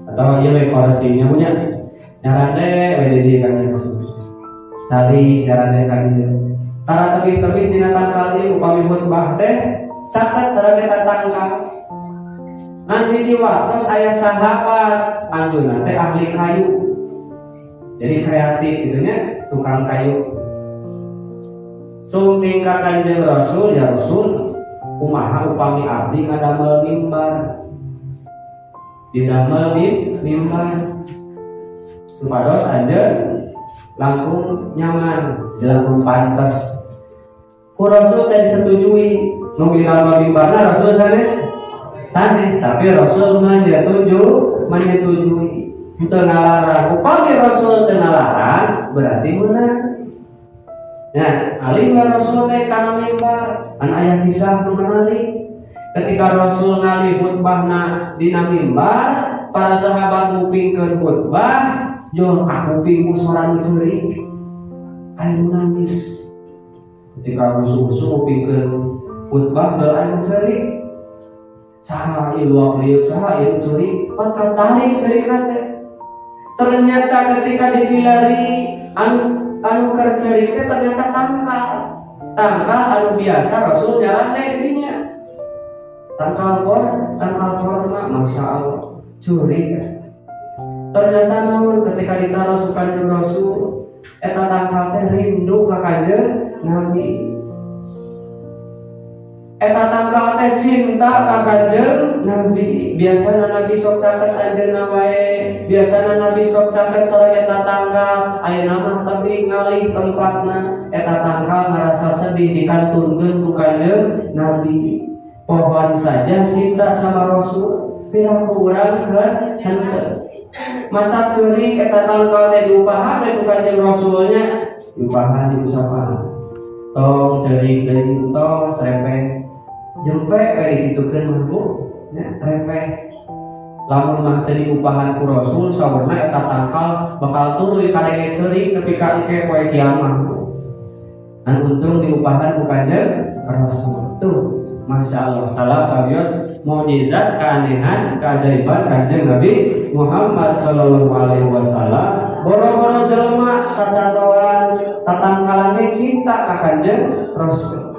Atau ieu we kursinya punya nyarande we di dieu Kanjeng Rasul. Calik nyarande ka dieu. Tara tebih-tebih dina tangkal ieu, upami khutbah teh caket sareng eta tangkal. Ngan hiji waktos aya sahabat anjeunna teh ahli kayu. Jadi kreatif gitu nya, tukang kayu. Sumping ka Kanjeng Rasul, "Ya Rasul, kumaha upami abdi ngadamel mimbar?" Didamel di mimbar supados anjeun langkung nyaman, langkung pantes. Ku Rasul teh disetujui. Nu didamel mimbarna Rasul sanes sanes, tapi Rasul menyetujui, teu ngalarang. Upami Rasul teu ngalarang, berarti meunang. Nah, alih Rasul teh kana mimbar, kan aya kisah nu menarik. Ketika Rasul ngalih khutbahna dina mimbar, para sahabat ngupingkeun khutbah, jol kakuping ku sora nu ceurik. Aya nu nangis. Ketika musuh-musuh ngupingkeun khutbah, teu aya nu ceurik. Saha ieu luak liuk, saha ieu ceurik? Pan katarik ceurikna teh. Ternyata ketika dipilari, anu anu keur ceurik teh ternyata tangkal. Tangkal anu biasa Rasul nyarande dirinya. Tangkal kor, tangkal korma, masya Allah, ceurik. Ternyata namun ketika ditaruh ku Kanjeng Rasul, eta tangkal teh rindu ka Kanjeng Nabi. Eta tangkal teh cinta ka Kanjeng Nabi. Biasana Nabi sok caket anjeunna wae, biasana Nabi sok caket sareng eta tangkal. Ayeuna mah tebih ngalih tempatna, eta tangkal ngarasa sedih dikantunkeun ku Kanjeng Nabi. Pohon saja cinta sama Rasul, piraku urang henteu? Mata ceurik eta tangkal teh diupahan ku Kanjeng Rasulnya, diupahan, diusapan, "Tong ceurik deui, tos repeh." Jempe we dikitukeun mah, Bu nya, repeh. Lamun mah teu diupahan ku Rasul, saurna eta tangkal bakal tuluy kadenge ceurik nepi ka engke poe kiamat, Bu. An untung diupahan ku Kanjeng Rasul. Tuh, masya Allah, salah sawios mukjizat, keanehan, keajaiban Kanjeng Nabi Muhammad Sallallahu Alaihi Wasallam. Boro-boro jelema, sasatoan, tatangkalan ge cinta ka Kanjeng Rasul.